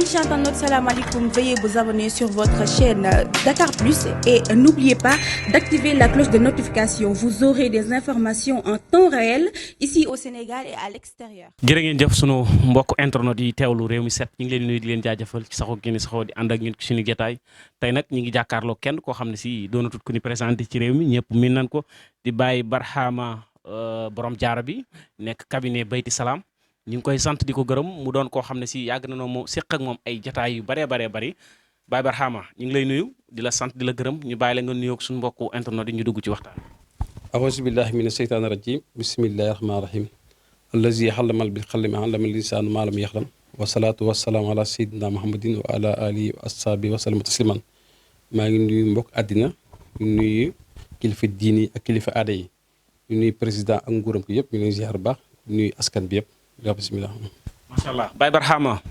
Amis chers internautes, salam alaikum. Veuillez vous abonner sur votre chaîne Dakar Plus et n'oubliez pas d'activer la cloche de notification. Vous aurez des informations en temps réel ici au Sénégal et à l'extérieur. jërë ngeen jëf sunu mbokk internet yi teewlu réew mi set ñu ngi leen nuyu di leen jaajëfal ci saxoo gi saxoo di ànd ak ñun suñu jotaay tey nag ñu ngi jàkkaarloo kenn koo xam ne si doonatut ku ni présenté ci réew mi ñëpp min nañ ko di bàyyi Barhama borom jaara bi nekk cabinet Bayti Salaam ñu ngi koy sant di ko gërëm mu doon koo xam ne si yàgg na noo moom séq ak moom ay jotaay yu baree bari Baye Barhama ñu ngi lay nuyu di la sant di la gërëm ñu bàyyi la nga nuyoog suñu mbokku internet yi ñu dugg ci waxtaan. auzu billahi mina sheytaani rajim bismillahi rahmaani rahim allazi xalamal bil xalami alamal lisaanu maalam yaxlam wasalaatu wasalaamu ala sayidina muhammadin wa ala alihi wa ashabi wa salama tasliman maa ngi nuyu mbokk àddina ñu nuyu kilifa diini ak kilifa aada yi ñu nuyu président ak nguuram ko yëpp ñu ngi leen ziar baax nuyu askan bi yëpp yaa bismillah. macha allah Baye Barhama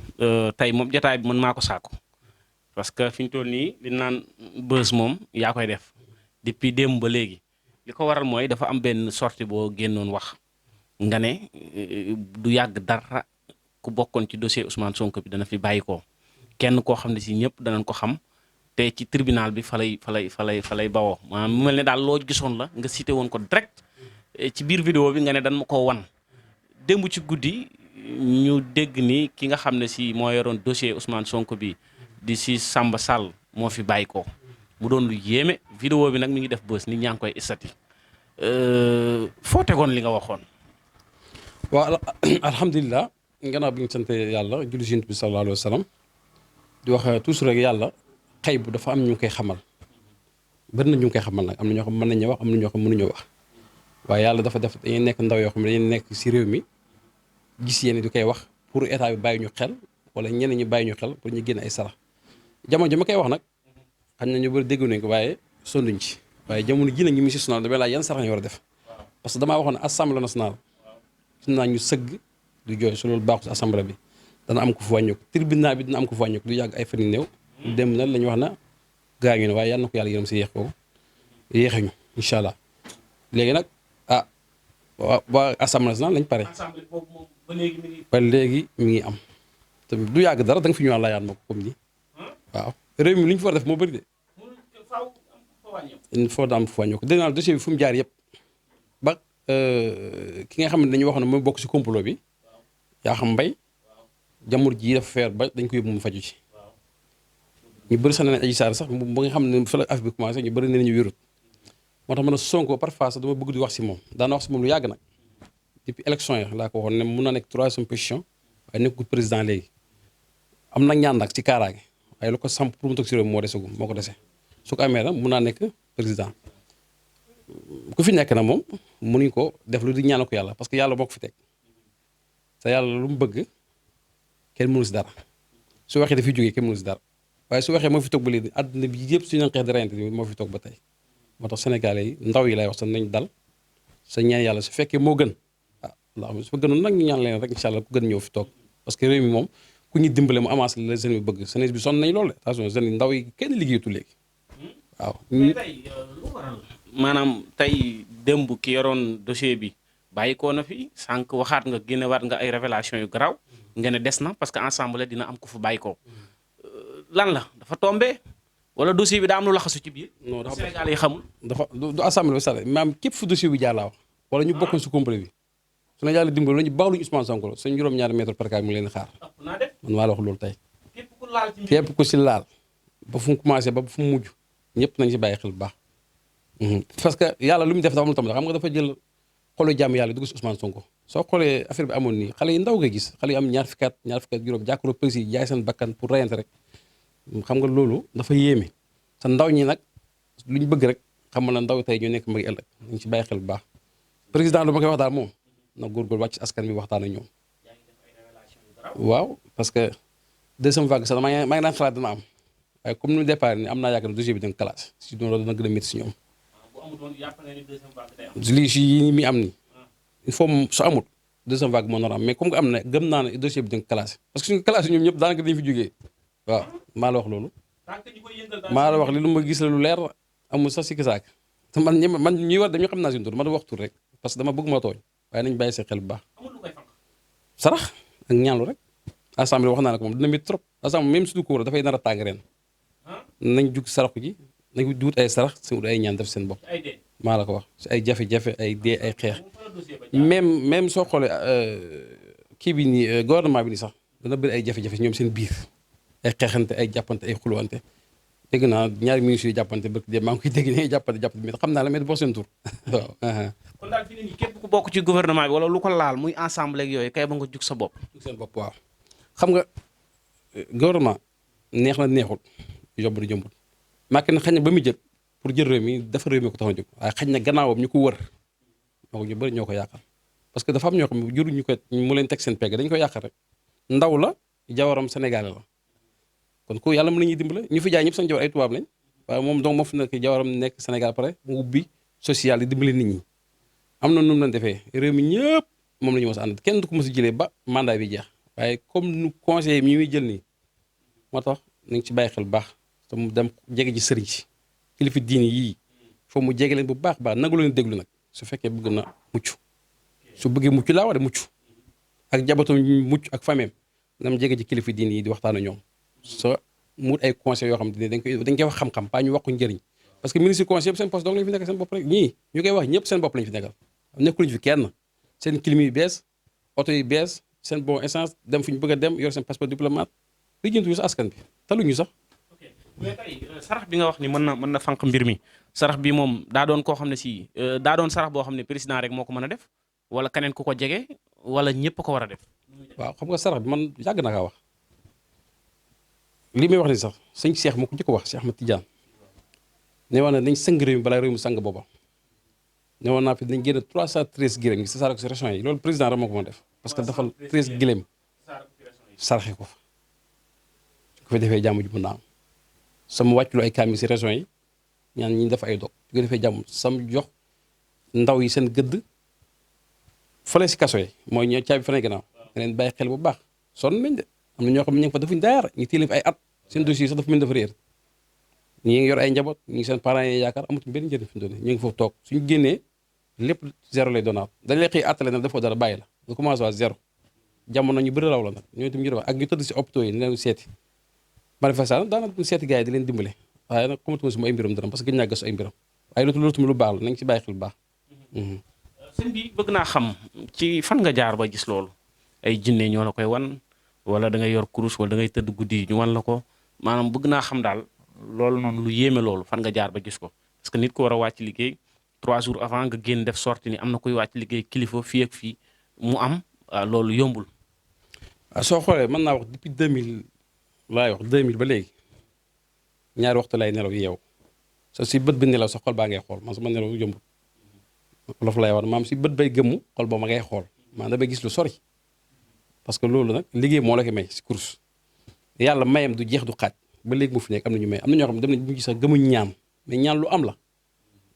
tey moom jotaay bi man maa ko saako parce que fi ñu toll nii li naan bës moom yaa koy def depuis démb ba léegi li ko waral mooy dafa am benn sortie boo génnoon wax nga ne du yàgg dara ku bokkoon ci dossier Ousmane Sonko bi dana fi bàyyi ko kenn koo xam ne si ñëpp danañ ko xam te ci tribunal bi fa lay bawoo maanaam mu mel ne daal loo gisoon la nga cité woon ko direct ci biir vidéo bi nga ne dan ma ko wan démb ci guddi ñu dégg ni ki nga xam ne si moo yoroon dossier Ousmane Sonko bi di si Samba Sall moo fi bàyyi ko mu doon lu yéeme vidéo bi nag mi ngi def bës nit ñaa ngi koy istati foo tegoon li nga waxoon. waaw alhamdulilah gannaaw bi ñu sant yàlla julli si Yonent bi sallallahu alayhi wa sallam di wax toujours rek yàlla xëy bu dafa am ñu koy xamal bari na ñu koy xamal nag am na ñoo xam mën nañu wax am na ñoo xam mënuñoo wax waaye yàlla dafa def dañuy nekk ndaw yoo xam ne dañuy nekk si réew mi gis yéen di koy wax pour état bi bàyyi ñu xel wala ñeneen ñi bàyyi ñu xel pour ñu génn ay sarax jamono ji ma koy wax nag xam na ñu bëri déggu nañ ko waaye sonduñ ci waaye jamono ji nag ñu si sonal damay laaj yan sarax ñu war a def parce que damaa waxoon ne assemblée nationale su naa ñu sëgg du jooy su loolu baaxul si assemblée bi dana am ko fu wàññeeku tribunal bi dina am ko fu wàññeeku du yàgg ay fan yu néew dem na la ñu wax na gaañu ne waaye yàlla na ko yàlla yërëm si yéex ko yéexuñu incha allah léegi nag waa assemblée nationale lañ pare ba léegi mi ngi am te du yàgg dara da nga fi ñëwaat laayaat ma ko comme ni waaw réew mi lu ñu fa war def moo bëri de il faut da am fu wàññeeku dégg naa dossier bi fu mu jaar yëpp ba ki nga xam ne dañu wax ne mooy bokk si complot bi yaa xam mbay jamono jii dafa feer ba dañ ko yóbbu mu faju ci ñu bëri sax ne nañ Adji Sarr sax ba nga xam ne fa la affaire bi commencé ñu bëri ne nañu wérut moo tax man a Sonko parfois sax dama bëgg di wax si moom daana wax si moom lu yàgg nag depuis élection yi laa ko waxoon ne mun naa nekk troisième position waaye nekkul président léegi am na ñaan nag ci kaaraange waaye lu ko samp pour mu toog si réew moo desegum moo ko dese su ko amee nag mun naa nekk président ku fi nekk na moom mënuñ ko def lu di ñaanal ko yàlla parce que yàlla moo ko fi teg te yàlla lu mu bëgg kenn mënu si dara su waxee dafiy jógee kenn mënu si dara waaye su waxee moo fi toog ba léegi àdduna bi yëpp suñu xeex di reyante moo fi toog ba tey moo tax sénégalais yi ndaw yi lay wax sax nañ dal sa ñaan yàlla su fekkee moo gën su fa gënoon nag ñu ñaan leen rek incha allah ku gën ñëw fi toog parce que réew mi moom ku ñu dimbale mu avancé la jeune bi bëgg jeunesse bi sonn nañ loolu de attention jeune yi ndaw yi kenn liggéeyatu léegi waaw. tey lu waral maanaam tey démb ki yoroon dossier bi bàyyi ko na fi sànq waxaat nga génnewaat nga ay révélation yu garaaw nga ne des na parce que ensemble dina am ku fa bàyyi ko lan la dafa tombé wala dossier bi daa am lu laxasu ci biir. non dafa Sénégal yi xamul. dafa du assemblée bi sax maam képp fu dossier bi jaar laa wax wala ñu bokkoon si complot bi. su na yàlla dimbali la ñu baaluñu Ousmane Sonko la suñu juróom-ñaari mètre par cas mu leen xaar man maa la wax loolu tey képp ku si laal ba fu mu commencé ba fu mu mujj ñëpp nañ si bàyyi xel bu baax parce que yàlla lu mu def dafa am lu tam xam nga dafa jël xolu jàmm yàlla dugg si Ousmane Sonko soo xoolee affaire bi amoon nii xale yi ndaw nga gis xale yi am ñaar fukki at juróom jàkkaarloo police yi jaay seen bakkan pour reyante rek xam nga loolu dafa yéeme te ndaw ñi nag lu ñu bëgg rek xam nga ndaw tey ñoo nekk magi ëllëg nañ si bàyyi xel bu baax président lu ma koy wax daal moom na góorgóorlu wàcc askan bi waxtaan ak ñoom waaw parce que deuxième vague sax maa ngi daan xalaat dina am waaye comme ni départ ni am naa yaakaar ne dossier bi dina classe si doon loolu dina gën a métti si ñoom lii si yi mi am ni il faut su amut deuxième vague moo nar am mais comme que am na gëm naa ne dossier bi dina classé parce que suñu classé ñoom ñëpp daanaka dañu fi jógee waaw maa la wax loolu maa la wax li lu ma gis la lu leer amul sax sikki saak te man ñuy war dañu xam naa suñu tur man wax tur rek parce que dama bëgg ma tooñ waaye nañ bàyyi sa xel bu baax sarax ak ñaanlu rek assemblée wax naa ne ko moom dina métti trop assemblée même su du ko war dafay nar a tàng ren nañ jug saraxu ji nañ duut ay sarax si wut ay ñaan def seen bopp maa la ko wax si ay jafe-jafe ay dee ay xeex même soo xoolee kii bi nii gouvernement bi nii sax dana bëri ay jafe-jafe ñoom seen biir ay xeexante ay jàppante ay xulwante dégg naa ñaari ministres yu jàppante ba maa ngi koy dégg ne jàppante mais xam naa la mais boo seen tur waaw. kon daal fi ne nii képp ku bokk ci gouvernement bi wala lu ko laal muy ensemble ak yooyu kay ba nga jug sa bopp. seen bopp waaw xam nga gouvernement neex na neexul yomb na jombul Macky na xañ na ba muy jël pour jël réew mi dafa réew mi ko tax a jóg waaye xañ na gannaawam ñu ko wër ñoo ko ñu bëri ñoo ko yàqal parce que dafa am ñoo xam ne juru ñu ko mu leen teg seen pegg dañu ko yàqal rek ndaw la jawaram sénégalais la kon ku yàlla mën nañuy dimbale ñu fi jaay ñëpp seen jawar ay tubaab lañ waaye moom donc moo fi nekk jawaram nekk Sénégal pare mu ubbi social di dimbale nit ñi am na nu mu leen defee réew mi ñëpp moom la ñu mos a ànd kenn du ko mos a jëlee ba mandat bi jeex waaye comme nu conseiller mi muy jël nii moo tax nañ ci bàyyi xel bu baax te mu dem jege ji sëriñ si kilifa diini yii foofu mu jege leen bu baax baax nangu leen déglu nag su fekkee bëgg na mucc su bëggee mucc laa war a mucc ak jabatam mucc ak fameem nam jege ji kilifa diini yi di waxtaan ak ñoom so mu ay conseils yoo xam ne dañ koy wax xam-xam pas ñu wax ko njëriñ parce que ministre conseil yëpp seen poste donc lañu fi nekkal seen bopp rek ñii ñu koy wax ñëpp seen bopp lañu fi nekkal nekkuluñu fi kenn seen clim yu bees oto yu bees seen bon essence dem fu ñu bëgg a dem yor seen passeport diplomate li jëntuñu sax askan bi taluñu sax. mais tey sarax bi nga wax ni mën na fànq mbir mi sarax bi moom daa doon koo xam ne si daa doon sarax boo xam ne président rek moo ko mën a def wala keneen ku ko jege wala ñëpp ko war a def. waaw xam nga sarax bi man yàgg na kaa wax li may wax ni sax sëñ Cheikh moo ko njëkk wax Cheikh Ahmed Tidiane ne woon na nañ sang réew mi balaa réew mi sang booba ne woon naa fi dañ génn 313 gëléem yi sasaare ko si régions yi loolu président rek moo ko mën a def parce que dafa 13 gëléem saraxe ko fa su ko fa defee jàmm ji mën naa am sama wàcculu ay kaam yi si régions yi ñaan ñi def ay dog su ko defee jàmm sam jox ndaw yi seen gëdd fële si kaso yi mooy ñoo caabi fa ne gannaaw nga leen bàyyi xel bu baax sonn nañ de am na ñoo xam ne ñu ngi fa defuñ dara ñu téye ay at seen dossier sax dafa mel dafa réer ñi ngi yor ay njaboot ñi ngi seen parents yi yaakaar amatuñ benn njëriñ fi mu toll ñu ngi foofu toog suñu génnee lépp zéro lay doonaat dañ lay xëy attale na defoo dara bàyyi la nga commencé waa zéro jamono ñu bëri raw la nag ñoo itam ñu def ak ñu tëdd si hôpitaux yi ni leen seeti manifestation daanaka seeti gars yi di leen dimbale waaye nag xamatuma si mu ay mbiram dara parce que gën naa gëstu ay mbiram waaye loolu tamit lu baax la nañ ci bàyyi xel bu baax. sëñ bi bëgg naa xam ci fan nga jaar ba gis loolu ay jinne ñoo la koy wan wala da ngay yor kurus wala da ngay tëdd guddi ñu wan la ko maanaam bëgg naa xam daal loolu noonu lu yéeme loolu fan nga jaar ba gis ko parce que nit ko war a wàcc liggéey 3 jours avant nga génn def sorti ni am na koy wàcc liggéey kilifa fii ak fii mu am loolu yombul. soo xoolee mën naa wax depuis 2000 laay wax 2000 ba léegi ñaari waxtu lay nelaw yeew sa si bët bi nelaw sa xol baa ngay xool man sama nelaw yombul loolu lay wax maam si bët bay gëmmu xol ba ma ngay xool man damay gis lu sori parce que loolu nag liggéey moo la ko may si course yàlla mayam du jeex du xaaj ba léegi mu fi nekk am na ñu may am na ñoo xam ne dem nañ bu ñu sax gëmuñ ñaan mais ñaan lu am la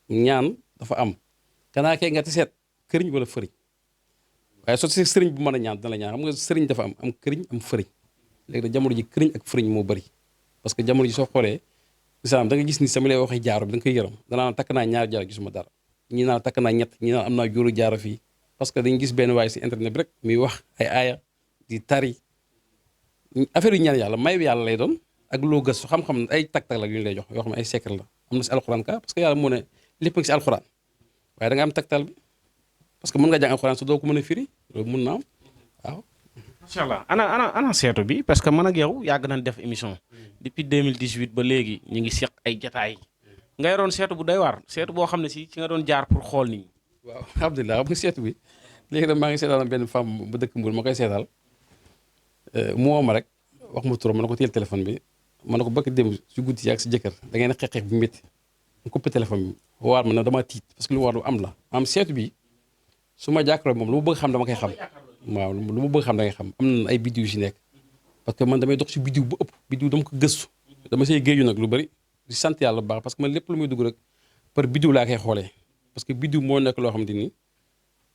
ñaan dafa am kanaa kay nga ti seet këriñ wala fëriñ waaye soo see sëriñ bu mën a ñaan dina la ñaan xam nga sëriñ dafa am këriñ am fëriñ léegi nag jamono ji këriñ ak fëriñ moo bëri parce que jamono ji soo xoolee islam da nga gis ni sama lay waxee jaaro bi da nga koy yërëm danaa takk naa ñaar jaaro gisuma dara ñi naan takk naa ñett ñi naan am naa jóoru jaaro fii parce que dañu gis benn waaye si internet bi rek muy wax ay aaya di tari affaire yu ñaan yàlla mayu yàlla lay doon ak loo gëstu xam-xam ay tak-tak la yu ñu lay jox yoo xam ne ay secret la am na si alxuraan ka parce que yàlla moo ne lépp ngi si alxuraan waaye da nga am taktal bi parce que mën nga jàng alxuraan su doo ko mën a firi loolu mun na am waaw. macha allah ana seetu bi parce que man ak yow yàgg nañ def émission depuis 2018 ba léegi ñu ngi seq ay jataay nga yoroon seetu bu doy waar seetu boo xam ne si ci nga doon jaar pour xool nit ñi. waaw alhamdulilah xam nga seetu bi léegi nag maa ngi seetaan benn femme bu dëkk Mbour ma koy seetal mu woo ma rek wax ma turam ma ne ko téyel téléphone bi ma ne ko bëgg dem si guddi ak si jëkkër da ngeen a xeex bu métti mu coupé téléphone bi waar ma ne dama tiit parce que lu war lu am la am seetu bi su ma jàkkaarloo moom lu ma bëgg xam dama koy xam waaw lu ma bëgg xam da ngay xam am na ay biddiw yu si nekk parce que man damay dox si biddiw bu ëpp biddiw dama ko gëstu dama see géeju nag lu bëri di sant yàlla bu baax parce que man lépp lu muy dugg rek par biddiw laa koy xoolee parce que biddiw moo nekk loo xamante ni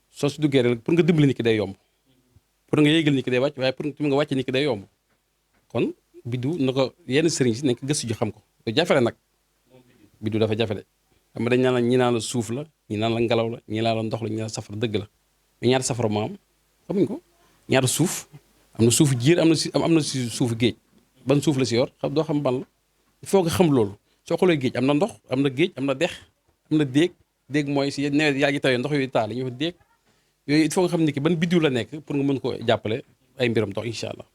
soo si duggee rek pour nga dimbali nit ki day yomb pour nga yéegal nit ki day wàcc waaye pour nga wàcce nit ki day yomb kon biddiw na ko yenn sëriñ si nañ ko gëstu ji xam ko te jafele nag biddiw dafa jafele xam nga dañ naan la ñi naan la suuf la ñi naan la ngelaw la ñi naan la ndox la ñi naan la safara dëgg la mais ñaata safara moo am xamuñ ko ñaata suuf am na suufu jiir am na si suufu géej ban suuf la si yor xam doo xam ban la il faut nga xam loolu soo xoolee géej am na ndox am na géej am na dex am na déeg mooy si nawet yaa ngi tawee ndox yooyu taal ñu fa déeg yooyu il faut nga xam ni ki ban biddiw la nekk pour nga mën ko jàppale ay mbiram dox incha allah.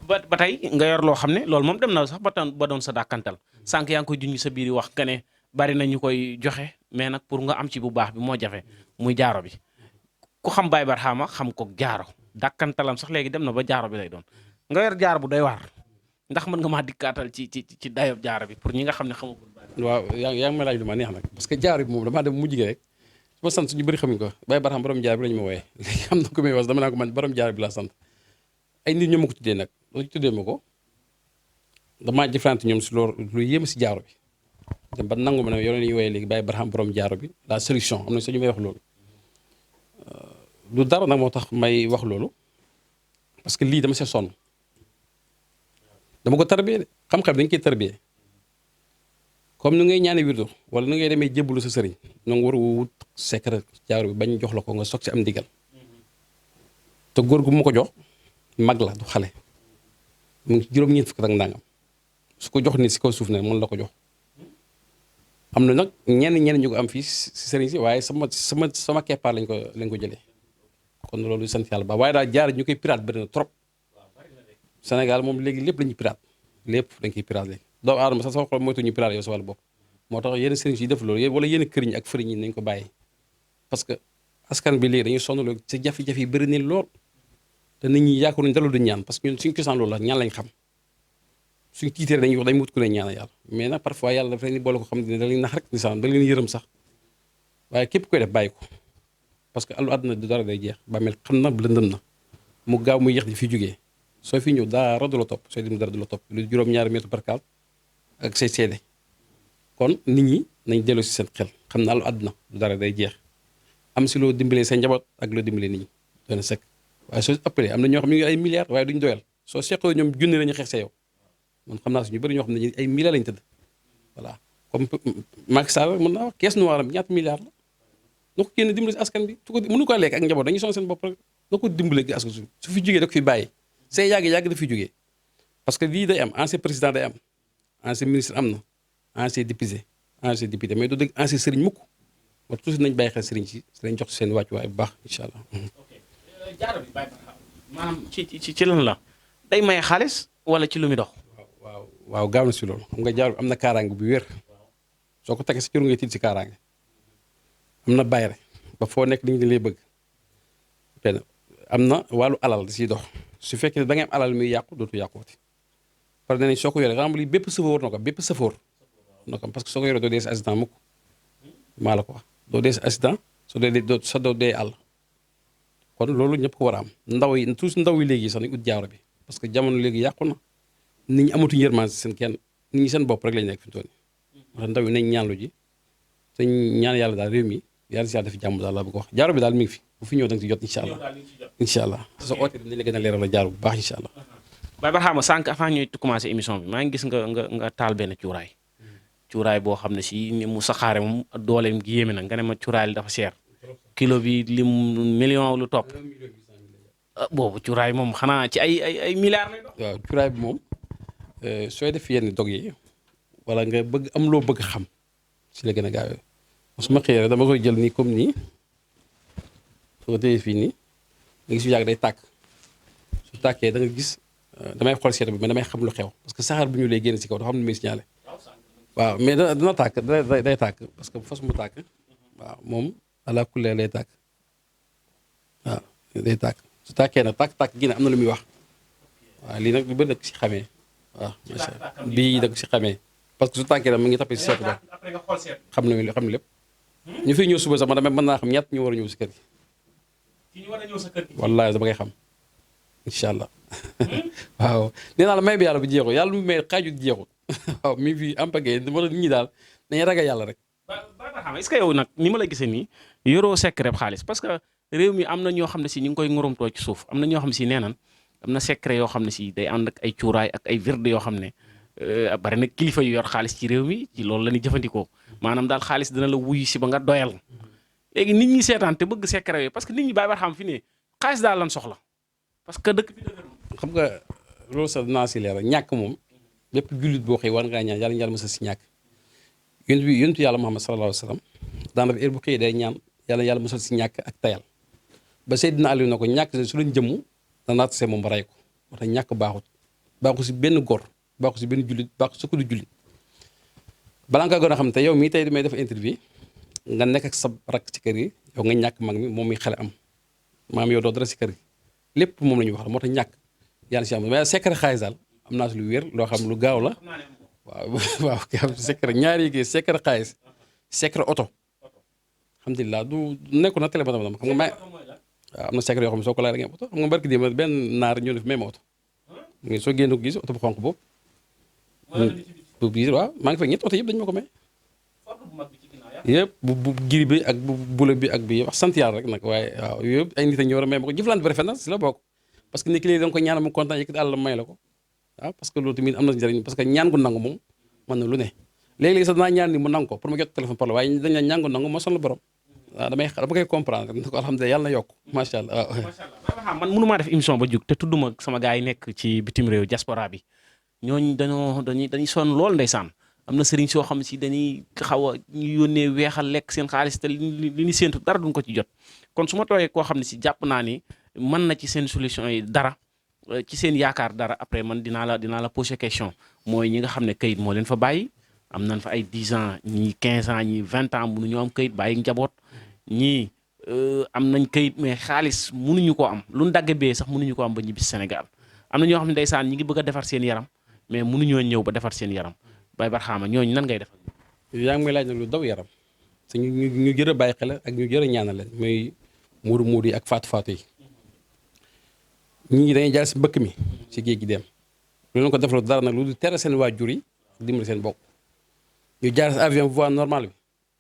ba tey nga yor loo xam ne loolu moom dem na sax ba doon sa dàkkantal sànq yaa ngi koy junj sa biir wax que ne bari na ñu koy joxe mais nag pour nga am ci bu baax bi moo jafe muy jaaro bi ku xam Baye Barhama xam ko jaaro dàkkantalam sax léegi dem na ba jaaro bi lay doon nga yor jaaro bu doy waar ndax mën nga maa dikkaatal ci dayob jaaro bi pour ñi nga xam ne xamagul. waaw yaa ngi may laaj lu ma neex nag parce que jaaro bi moom damaa dem mujj gi rek su ma sant ñu bëri xamuñ ko Baye Barhama borom jaaro bi la ñu ma wooyee léegi am na ko may wax dama naa ko man borom jaaro bi laa sant ay nit ñoo ma ko tuddee nag loolu tuddee ma ko damaa jëflante ñoom si loolu lu yéem si jaaro bi dem ba nangu ma ne yow la ñuy wooyee léegi Baye Barhama borom jaaro bi la solution am na sax ñu may wax loolu lu dara nag moo tax may wax loolu parce que lii dama see sonn dama ko tarbiyee de xam-xam dañ koy tarbiyee comme ni ngay ñaane wirdo wala ni ngay demee jébbalu sa sëriñ na nga war a wut secret jaaro bi bañ jox la ko nga soog si am ndigal te góor gu ma ko jox mag la du xale mu ngi juróom-ñeent fukk ak nangam su ko jox nit si kaw suuf ne mën la ko jox am na nag ñenn ñu ko am fii si sëriñ si waaye sama keppaar lañ ko jëlee kon loolu sant yàlla ba waaye daal jaar ñu koy pirate bëri na trop Sénégal moom léegi lépp la ñuy pirate lépp dañ koy pirate léegi doomu aadama sax soo xool moytu ñu pirate yow sa wàllu bopp moo tax yenn sëriñ si def loolu wala yenn këriñ ak fëriñ yi nañ ko bàyyi parce que askan bi léegi dañuy sonn loolu ci jafe-jafe yi bëri ni lool te nit ñi yaakaaruñu dara du ñaan parce que ñun suñu cosaan loolu la ñaan lañ xam suñu tiitee dañuy wax dañu wut ku leen ñaan yàlla mais nag parfois yàlla dafa leen boole ko xam ne da leen nax rek nisaan da leen yërëm sax waaye képp koy def bàyyi ko parce que alu àdduna du dara day jeex ba mel xam na lëndëm na mu gaaw muy yéex di fi jógee soo fi ñëw dara du la topp sooy dem dara du la topp lu juróom-ñaari mètre par kaal ak say seede kon nit ñi nañ delloo si seen xel xam na alu àdduna du dara day jeex am si loo dimbalee sa njaboot ak loo dimbalee nit ñi doona sekk waaye soo ëppalee am na ñoo xam ne ñu ngi ay milliards waaye duñ doyal soo seqoo ñoom junne lañu xeex sa yow man xam naa suñu bëri ñoo xam ne ay milliards lañu tëdd voilà comme Macky Sall mën naa wax caisse noire am ñaata milliards la na ko génn dimbale si askan bi su ko mënu ko lekk ak njaboot dañuy sonn seen bopp rek na ko dimbale gi askan su fi jógee da ko fi bàyyi say yàgg da fi jógee parce que lii day am ancien président day am ancien ministre am na ancien député mais du dëgg ancien sëriñ mukk moo toujours nañ bàyyi xel sëriñ si lañ jox seen wàccuwaay bu baax incha allah. jaaro bi Baye Barhama maanaam ci lan la day maye xaalis wala ci lu muy dox. waaw gaaw na si loolu xam nga jaaro bi am na kaaraange bu wér soo ko tegee sa cëru ngay tiit si kaaraange am na bayre ba foo nekk dañu lay bëgg benn am na wàllu alal da siy dox su fekkee ne da ngay am alal muy yàqu dootu yàquwati par ne nañ soo ko yoree xam nga lii bépp sëfoor na ko bépp sëfoor na ko parce que soo ko yoree doo dee si accident mukk maa la ko wax doo dee si accident doo dee àll kon loolu ñëpp ko war a am ndaw yi tous ndaw yi léegi sax nañ ut jaaro bi parce que jamono léegi yàqu na nit ñi amatuñu yërmande seen kenn nit ñi seen bopp rek lañ nekk fi mu toll nii wax ndaw yi nañ ñaanlu ji te ñaan yàlla daal réew mi yàlla si yàlla def jàmm daal laa bëgg wax jaaro bi daal mi ngi fi bu fi ñëw da nga si jot incha allah soo ootee dañ la gën a leeral la jaaro bu baax incha allah. Baye Barhama sànq avant ñuy commencé émission bi maa ngi gis nga taal benn cuuraay boo xam ne si ni mu saxaare moom dooleem gi yéeme na nga ne ma cuuraay li dafa cher kilo bi lim million lu topp boobu cuuraay moom xanaa ci ay milliards lay doon. waaw cuuraay bi moom sooy def yenn dog yi wala nga bëgg am loo bëgg xam si la gën a gaawee su ma xëyee dama koy jël nii comme nii soo ko téye fii nii nga gis yu yàgg day tàkk su tàkkee da nga gis damay xool seetu bi mais damay xam lu xew parce que saxaar bu ñu lay génn si kaw dafa xam ne muy signalé waaw mais dana tàkk day tàkk parce que fas mu tàkk waaw moom ala kullee lay tàkk waaw day tàkk su tàkkee nag tàkk gi ne am na lu muy wax waaw lii nag lu bëri nag si xamee waaw macha allah bii nag si xamee parce que su tàkkee nag mu ngi tapé si seetu ba xam na lépp ñu fiy ñëw suba sax man mën naa xam ñett ñu war a ñëw si kër gi. wallaahi dama koy xam incha allah waaw nee naa la may bi yàlla bu jeexul yàlla mu may xaajut jeexul waaw mi fi am pagay wala nit ñi daal dañuy ragal yàlla rek. est-ce que yow nag ni ma la gisee nii yoroo secret xaalis parce que réew mi am na ñoo xam ne si ñu ngi koy ngoromtoo ci suuf am na ñoo xam ne si nee nan am na secret yoo xam ne si day ànd ak ay cuuraay ak ay virde yoo xam ne bari na kilifa yu yor xaalis ci réew mi ci loolu la ñuy jëfandikoo maanaam daal xaalis dina la wuyu si ba nga doyal léegi nit ñi seetaan te bëgg secret yooyu parce que nit ñi Baye Barhama fi ne xaalis daal lan soxla parce que dëkk bi dëgër. xam nga loolu sax dinaa si leeral ñàkk moom bépp jullit boo xëy war ngaa ñaan yàlla yàlla mësa si ñàkk yontu yàlla Muhammad sallallahu alayhi wa sallam daanaka heure bu xëy day ñaan yàlla mësal si ñàkk ak tayal ba Seydina Aliou na ko ñàkk su lañ jëmm danaa tase moom ba rey ko moo tax ñàkk baaxut si benn góor baaxut si benn jullit baaxut sa ko du jullit balaa nga gën a xam te yow mii tey damay def interview nga nekk ak sa rakk ci kër yi yow nga ñàkk mag mi moom muy xale am maam yow doo dara si kër gi lépp moom la ñuy wax moo tax ñàkk yàlla si am mais secret xaalis daal am naa si lu wér loo xam lu gaaw la waaw secret ñaari yi secret xaalis secret oto alhamdulilah du nekku na téléphone am xam nga may waaw am na secret yoo xam ne soo ko laaj da ngeen oto xam nga barki démb benn naar ñëw def même oto soo génn ko gis oto bu xonq boobu bu biir waaw maa ngi fekk ñett oto yëpp dañu ma ko may yëpp bu giri bi ak bu bula bi ak bi wax sant yàlla rek nag waaye waaw yëpp ay nit a ñëw war a may ma ko jëflante bi rafet na si la bokk parce que nit ki léegi da nga ko ñaanal mu kontaan yëkkati àll may la ko waaw parce que loolu tamit am na njëriñ parce que ñaan gu nangu moom mën na lu ne léegi-léegi sax danaa ñaan ni mu nangu ko pour ma jot téléphone par la waaye dañ la ñaan gu nangu moo sonal borom waaw dama koy comprendre ne ko alhamdulilah yàlla na yokk macha allah waaw man mënumaa def émission ba jug te tudduma sama gars yi nekk ci bitim réew diaspora bi ñooñu dañuy sonn lool ndeysaan am na sëriñ soo xam si dañuy xaw a ñu yónnee weexal lekk seen xaalis te li ñu séentu dara duñ ko ci jot kon su ma tooyee koo xam ne si jàpp naa ni mën na ci seen solution yi dara ci seen yaakaar dara après man dinaa la poser question mooy ñi nga xam ne kayit moo leen fa bàyyi am nañ fa ay 10 ans ñii 15 ans ñii 20 ans mënuñoo am kayit bàyyi njaboot ñii am nañ kayit mais xaalis mënuñu ko am lu ndagge bee sax mënuñu ko am ba ñibbi Sénégal am na ñoo xam ne ndeysaan ñi ngi bëgg a defar seen yaram mais mënuñoo ñëw ba defar seen yaram Baye Barhama ñooñu nan ngay defal. yaa ngi may laaj nag lu daw yaram te ñu jër a bàyyi xel ak ñu jër a ñaanal leen muy muuru yi ak faatu yi ñi dañuy jaar si mbëkk mi si géej gi dem lu leen ko defaloo dara nag lu tere seen waajur yi dimbali seen bokk ñu jaar si avion voie normale bi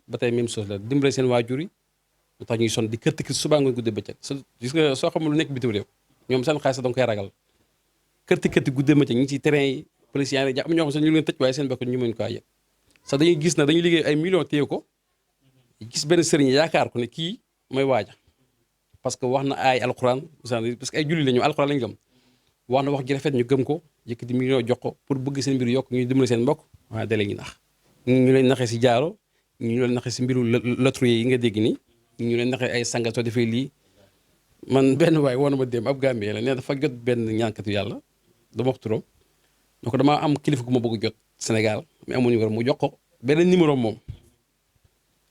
ba tey même chose la dimbali seen waajur yi lu tax ñuy son di kër tikki suba nga guddee bëccëg gis nga soo xamul lu nekk bitim réew ñoom seen xaalis da nga koy ragal kërti guddee bëccëg ñu ngi ci terrain yi policiers yi am ñoo xam sax ñu leen tëj waaye seen bokk ñu mën ko yëg sax dañuy gis na dañuy liggéey ay millions téye ko gis benn sëriñ yaakaar ko ne kii mooy waaja parce que wax na ay alxuraan parce que ay julli la ñu alxuraan lañu gëm wax na wax ji rafet ñu gëm ko yëkkati millions jox ko pour bëgg seen mbir yokk ñu dimbali seen mbokk waaye da leen nax ñu leen naxee si jaaro ñu leen naxee si mbiru loterie yi nga dégg nii ñu leen naxee ay sanga soo defee lii man benn waay woon na ma dem ab Gambie la ne dafa jot benn ñaankatu yàlla dama wax turam donc damaa am kilifa gu ma bëgg jot Sénégal mais amuñu numéro mu jox ko benn numéro moom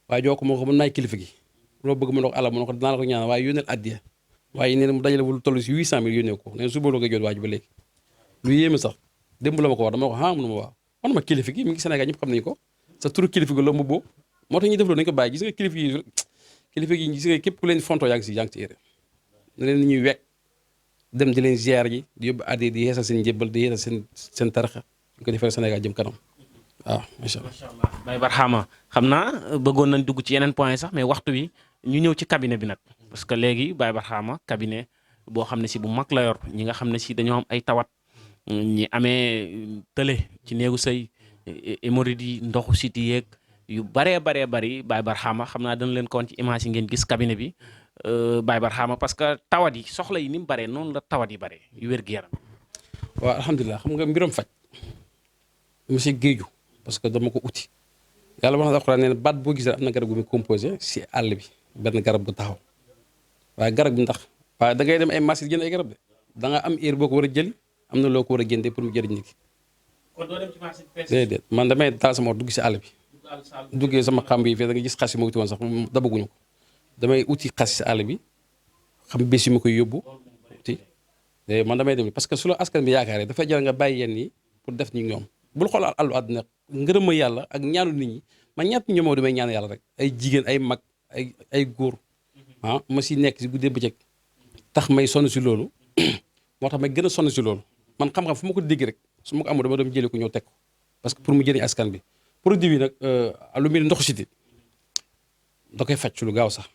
waaye jox ko moo ko mën naay kilifa gi loo bëgg mu ne ko àlla mu ne ko dinaa la ko ñaan waaye yónneel addiya waaye nee na mu dajale wul toll si 800000 yónnee ko nee na suba la ko jot waaju ba léegi lu yéeme sax démb la ma ko wax dama ko ah mu ne ma waaw man ma kilifa gi mi ngi Sénégal ñëpp xam nañu ko sa turu kilifa gi la mu boo moo tax ñuy def loolu dañu ko bàyyi gis nga kilifa gi gis nga képp ku leen fontoo yaa ngi ci erreur ne leen ñuy wekk dem di leen ziar ji di yóbbu addi di yeesal seen njëbbal di yeesal seen taraxa ñu ko defee Sénégal jëm kanam waaw macha allah. Baye Barhama xam naa bëggoon nañ dugg ci yeneen point sax mais waxtu wi ñu ñëw ci cabinet bi nag parce que léegi Baye Barhama cabinet boo xam ne si bu mag la yor ñi nga xam ne si dañoo am ay tawat ñi amee tële ci néegu sëy hémorroïde yi ndoxu siti yeeg yu baree bari Baye Barhama xam naa dana leen ko woon ci image yi ngeen gis cabinet bi Baye Barhama parce que tawat yi soxla yi ni mu baree noonu la tawat yi baree yu wér-gu-yaram. waaw alhamdulilah xam nga mbiram faj monsieur Géeju parce que dama ko uti yàlla wax na alxuraan nee na baat boo gisee am na garab gu muy composé si àll bi benn garab bu taxaw waaye garab bi ndax waaye da ngay dem ay marché jënd ay garab de da nga am heure boo ko war a jëli am na loo ko war a jëndee pour mu jëriñ nit ki. kon doo dem ci marché bi déedéet man damay taal sama dugg si àll bi duggee sama xam bi fii da nga gis xas yi ma wuti woon sax dabaguñu ko damay uti xas si àll bi xam bés yi ma koy yóbbu uti man damay dem parce que su la askan bi yaakaaree dafay jar nga bàyyi yenn yi pour def ñu ñoom bul xool àllu àdduna ngërëma yàlla ak ñaanu nit ñi man ñaata ñoom damay ñaan yàlla rek ay jigéen ay mag ay góor ma si nekk si guddee bëccëg tax may sonn si loolu moo tax may gën a sonn si loolu man xam-xam fu ma ko dégg rek su ma ko amul dama doon jëlee ko ñëw teg ko parce que pour mu jëriñ askan bi produit bi nag lu mel ni ndoxu siti da koy faj ci lu gaaw sax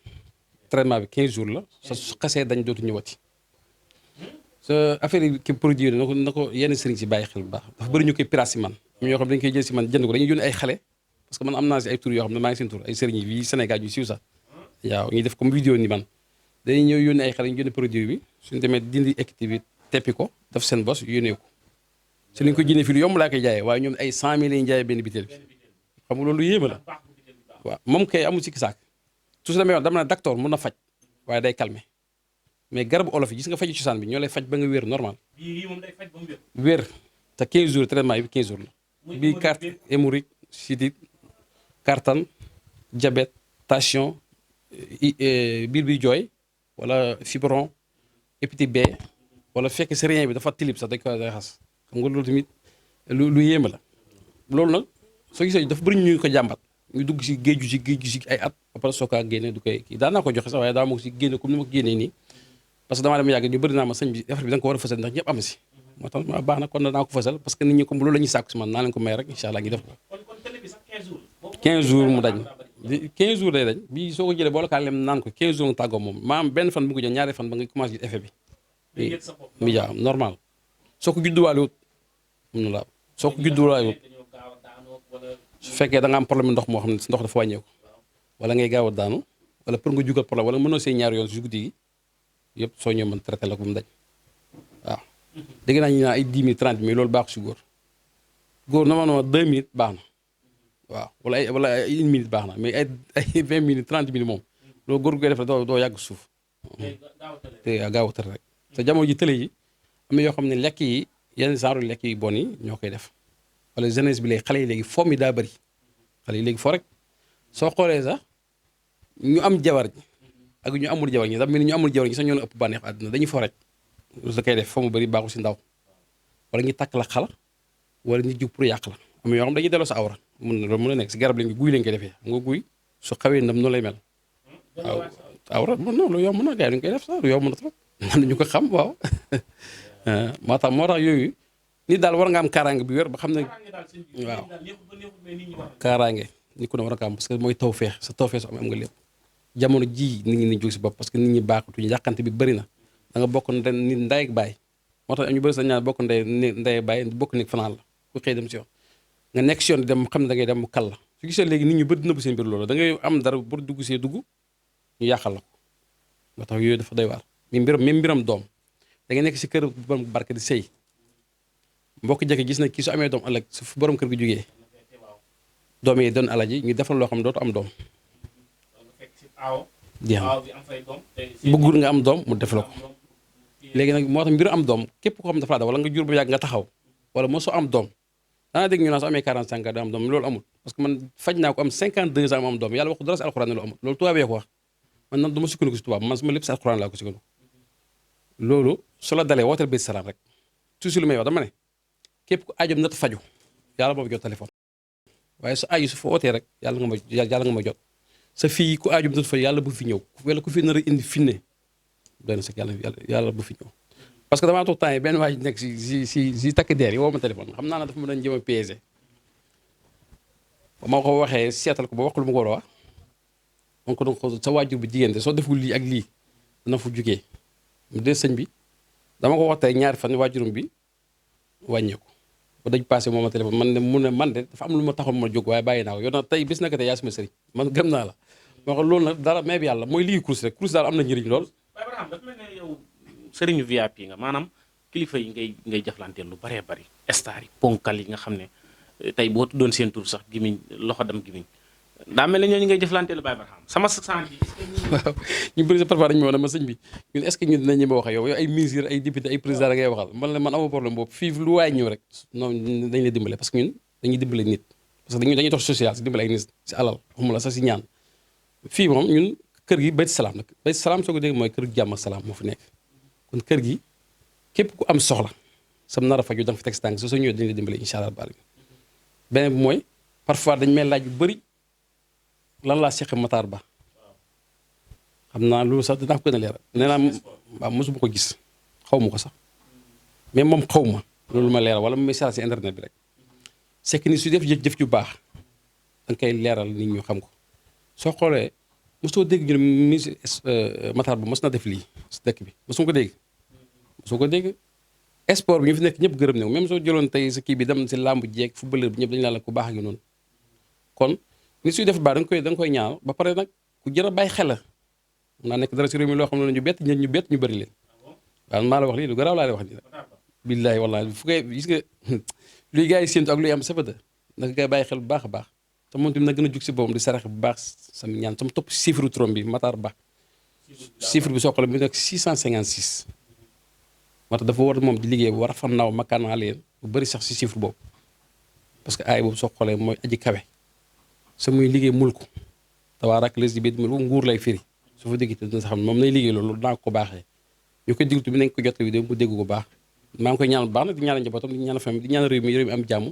traitement bi 15 jours la su xasee dañ dootu ñëwati sa affaire yi ki produit na ko yenn sëriñ si bàyyi xel bu baax dafa bëri ñu koy pirate si man ñoo xam ne dañu koy jël si man jënd ko dañuy yónni ay xale parce que man am naa si ay tur yoo xam ne maa ngi seen tur ay sëriñ yi fii Sénégal yu siiw sax waaw ñuy def comme vidéo ni man dañuy ñëw yónnee ay xale ñu jënd produit bi suñu demee dindi équité bi teppi ko def seen bos yónnee ko si li ñu ko jëndee fii lu yomb laa koy jaayee waaye ñoom ay 100000 lañuy jaayee benn bitéel bi xam nga loolu lu yéeme la waaw moom kay amul sikki saak toujours damay wax dama ne docteur mun na faj waaye day calmer mais garabu olof yi gis nga faju cosaan bi ñoo lay faj ba nga wér normal wér te 15 jours traitement yi 15 jours la bii carte hémorroïde sidit kartan diabète tension biir bi jooy wala fibron hépatite B wala fekk si rien bi dafa tilib sax dañ ko raxas xam nga loolu tamit lu yéeme la loolu nag soo gisee dafa bëri ñu ko jàmbat ñu dugg si géeju si ay at après soo kaa génne du koy kii daan naa ko joxe sax waaye daa ma ko si génne comme ni ma ko génnee nii parce que damaa dem yàgg ñu bëri naa ma sëñ bi affaire bi da nga ko war a fësal ndax ñëpp am si moo tax ma baax na kon naa ko fësal parce que nit ñi comme loolu la ñuy sàkku si man naa leen ko may rek incha allah ñu def ko 15 jours mu dañ 15 jours day dañ bii soo ko jëlee boo la kaa lem naan ko 15 jours nga tàggoo moom maanaam benn fan bu ko jël ñaari fan ba nga commencé gis effet bi mi jaa normal soo ko judduwaale wut mun na la soo ko judduwaale wut su fekkee da nga am problème ndox moo xam ne ndox dafa wàññeeku wala ngay gaaw a daanu wala pour nga jugal problème wala mënoo see ñaari yoon si guddi gi yëpp soo ñëw mën traité la ko mu daj waaw dégg naa ñu naan ay 10 minutes 30 minutes loolu baaxu si góor normalement 2 minutes baax na waaw wala ay 1 minute baax na mais ay 20 minutes 30 minutes moom loolu góor gu koy def doo yàgg suuf te gaaw a tër rek te jamono ji tële yi am na yoo xam ne lekk yi yenn genre lekk yi bon yi ñoo koy def wala jeunesse bi léegi xale yi léegi fo mi daa bëri xale yi léegi fo rek soo xoolee sax ñu am jabar ji ak ñu amul jabar ñi dafa mel ni ñu amul jabar ñi sax ñoo la ëpp bànneex àdduna dañuy fo rek lu sa koy def fo mu bëri baaxul si ndaw wala ñu takk la xala wala ñu jug pour yàq la am yoo xam dañuy delloo sa awra mun a nekk si garab lañ guy lañ koy defee xam nga guy su xawee ndam noonu lay mel waaw awra non loolu yomb na gars yi dañ koy def sax lu yomb na trop man ñu ko xam waaw moo tax yooyu nit daal war nga am kaaraange bi wér ba xam ne waaw kaaraange nit ku ne war nga am parce que mooy tawfeex sa tawfeex su am nga lépp jamono ji nit ñi nañ jóg si bopp parce que nit ñi baaxatuñu yàqante bi bëri na da nga bokk nit ndey ak baay moo tax ñu bëri sax ñaar bokk ndey ak baay bokk nekk fanaan la ku xëy dem si yoon nga nekk si yoon di dem xam ne da ngay dem mu kal la su gisee léegi nit ñu bëri nëbb seen mbir loolu da ngay am dara pour dugg see dugg ñu yàqal la ko moo tax yooyu dafa doy waar même mbiram doom da ngay nekk si kër borom barke di sëy mbokk jëkk gis na kii su amee doom ëllëg su borom kër gi jógee doom yi doon alaji ñu defal loo xam ne dootu am doom jeex na bëggul nga am doom mu def la ko léegi nag moo tax mbiru am doom képp koo xam ne dafa la da wala nga jur ba yàgg nga taxaw wala moo soo am doom daanaa dégg ñu naan su amee 45 ans da am doom loolu amul parce que man faj naa ko am 52 ans mu am doom yàlla waxu dara si alxuraan ne lu amul loolu tubaab yee ko wax man nag du ma sukkandiku si tubaab man sama lépp si alxuraan laa ko sukkandiku loolu su la dalee wooteel bés salaam rek toujours lu may wax dama ne képp ku aajom nat faju yàlla moo jot téléphone waaye su aaju su fa wootee rek yàlla nga ma jot sa fii ku aajom nat faju yàlla bu fi ñëw wala ku fi nar a indi finne doy na sax yàlla bu fi ñëw parce que damaa toog temps yi benn waa ji nekk si takk deer yi woo ma téléphone xam naa ne dafa ma doon jëm a piégé ba ma ko waxee seetal ko ba wax lu ma ko war a wax donc sa waajur bu jigéen de soo deful lii ak lii dana fu jugee mu dee sëñ bi dama ko wax tey ñaari fan waajurum bi wàññeeku ba dañ passé moom ma téléphone man de dafa am lu ma taxoon ma jóg waaye bàyyi naa ko yow nag tey bis naka tey yaa sama sëriñ man gëm naa la ma wax loolu nag dara mais bi yàlla mooy lii course rek course daal am na njëriñ lool. Abraham dafa mel ne yow sëriñu VIP nga maanaam kilifa yi ngay jëflanteel lu baree bari star yi ponkal yi nga xam ne tey boo tuddoon seen tur sax gimiñ loxo dem gimiñ daa mel ne ñooñu ngay jëflanteel Baye Barham sama sant yi waaw ñu bëri sa parfois dañu ma wax ne ma sëñ bi ñun est ce que ñun dinañ ñeme wax ak yow ay ministre ay député ay président ngay waxal man la man amoo problème boobu fii lu waay ñëw rek non dañ lay dimbale parce que ñun dañuy dimbale nit parce que dañuy dox social si dimbale ay nit si alal waxuma la sax si ñaan fii moom ñun kër gi bayti salaam nag bayti salaam soo ko dégg mooy kër jàmm ak salaam moo fi nekk kon kër gi képp ku am soxla sam nar a faju da nga fi teg si tànk soo ñëwee dañ lay dimbale incha allah baal beneen bi mooy parfois dañ may laaj yu bëri lan laa seq Matar Ba xam naa loolu sax dinaa ko gën a leeral nee naa waaw mosuma ko gis xaw ma ko sax mais moom xaw ma loolu ma leeral wala mu message si internet bi rek c'est que ni su def jëf ju baax da nga koy leeral nit ñu xam ko soo xoolee mosoo dégg ñu ne ministre Matar Ba mos na def lii si dëkk bi mosuma ko dégg mosoo ko dégg sport bi ñu fi nekk ñëpp gërëm ne même soo jëloon tey sa kii bi dem si làmb jeeg footballeur bi ñëpp dañu la ku baax ak noonu kon nit suy def baax da nga koy ñaanal ba pare nag ku jër a bàyyi xel la mun naa nekk dara si réew mi loo xam ne ñu bett ñu bëri leen waaw maa la wax lii lu garaaw laa la wax nii billaahi wallaahi fu koy gis nga luy gars yi séentu ak luy am safata naka koy bàyyi xel bu baax a baax te moom tamit na gën a jug si boppam di saraxe bu baax sama ñaan sama topp chiffre trom bi Matar Ba chiffre bi soo xoolee bi nekk 656 moo tax dafa war moom di liggéey bu war a fan naaw makkaanaa leen bu bëri sax si chiffre boobu parce que aay boobu soo xoolee mooy aji kawe sa muy liggéey mul ko tabaarak lesi bi boobu nguur lay firi su fa dégg te dina xam moom nay liggéey loolu naa ko baaxee ñu koy diglu bi nañ ko jot vidéo mu dégg ko baax maa ngi koy ñaan bu baax nag di ñaanal njabootam di ñaanal famille di ñaanal réew mi am jàmm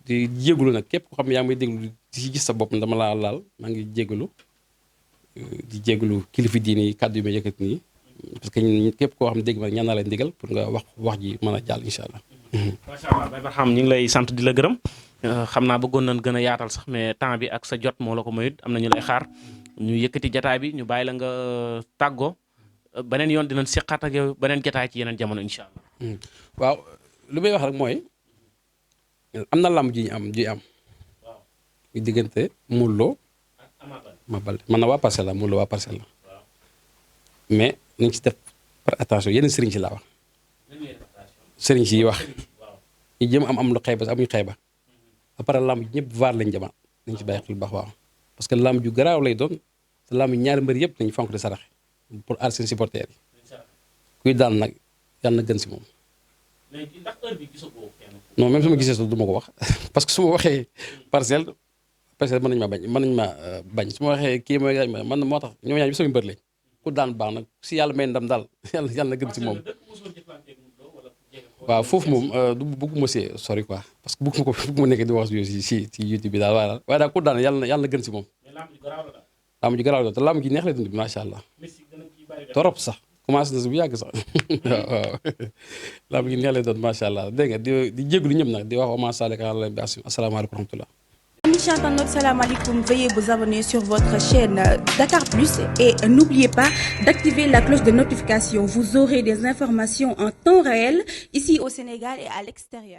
di jégalu nag képp ko xam ne yaa ngi may déglu di si gis sa bopp dama laa laal maa ngi jégalu di jégalu kilifa diine yi kàddu yi may yëkkati nii parce que képp koo xam ne dégg ma ñaan naa leen digal pour nga wax ji mën a jàll incha allah. macha allah Baye Barham ñu ngi lay sant di la gërëm xam naa bëggoon nañ gën a yaatal sax mais temps bi ak sa jot moo la ko mayut am na ñu lay xaar ñu yëkkati jataay bi ñu bàyyi la nga tàggoo beneen yoon dinañ seqaat ak yow beneen jataay ci yeneen jamono incha allah. waaw lu may wax rek mooy am na lamb ji ñu am ñu diggante Modou Lo Ama Baldé man na waa Parcelles la Modou Lo waa Parcelles la mais nañ ci def par attention yeneen sëriñ si laa wax sëriñ si yi wax ñu jëm am lu xayba amuñu xayba ba pare lamb ji ñëpp vaar lañ jëmaat nañ ci bàyyi xel bu baax waaw parce que lamb ju garaaw lay doon te lamb ñaari mbër yëpp nañu fonk di saraxe pour aar seen supporters yi kuy daan nag yàlla na gën si moom. non même su ma gisee sax du ma ko wax parce que su ma waxee parcelle mën nañu ma bañ su ma waxee kii mooy man moo tax ñoom ñaar bi sama mbër lañ ku daan baax nag si yàlla may ndam daal yàlla na gën si moom. waaw foofu moom du bëgguma see sori quoi parce que bëgguma nekk di wax si YouTube bi daal waaye daal ku daan yàlla na gën si moom. laamu ji garaaw la te laamu ji neex la dund bi macha allah torop sax commencé na si bu yàgg sax waaw laamu ji neex la doon macha allah dégg nga di jégalu ñëpp nag di wax wa maa saalika ala bi asim asalaamaaleykum wa rahmatullah. Amis chers internautes, salam alaikum. Veuillez vous abonner sur votre chaîne Dakar Plus et n'oubliez pas d'activer la cloche de notification. Vous aurez des informations en temps réel ici au Sénégal et à l'extérieur.